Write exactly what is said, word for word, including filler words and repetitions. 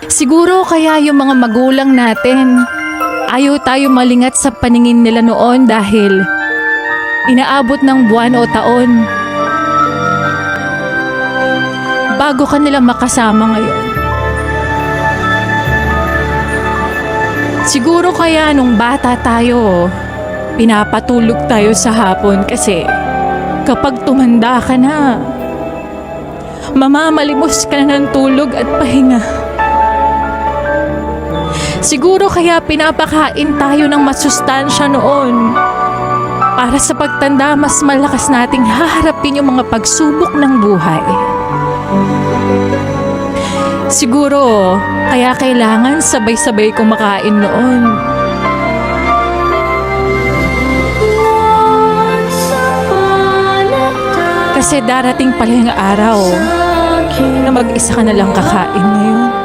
Siguro kaya yung mga magulang natin, ayaw tayo malingat sa paningin nila noon dahil inaabot ng buwan o taon bago ka nila makasama ngayon. Siguro kaya nung bata tayo, pinapatulog tayo sa hapon kasi kapag tumanda ka na, mamamalimos ka na ng tulog at pahinga. Siguro kaya pinapakain tayo ng masustansya noon para sa pagtanda, mas malakas nating haharapin yung mga pagsubok ng buhay. Siguro kaya kailangan sabay-sabay kumakain noon. Kasi darating pala yung araw na mag-isa ka na lang kakain ngayon.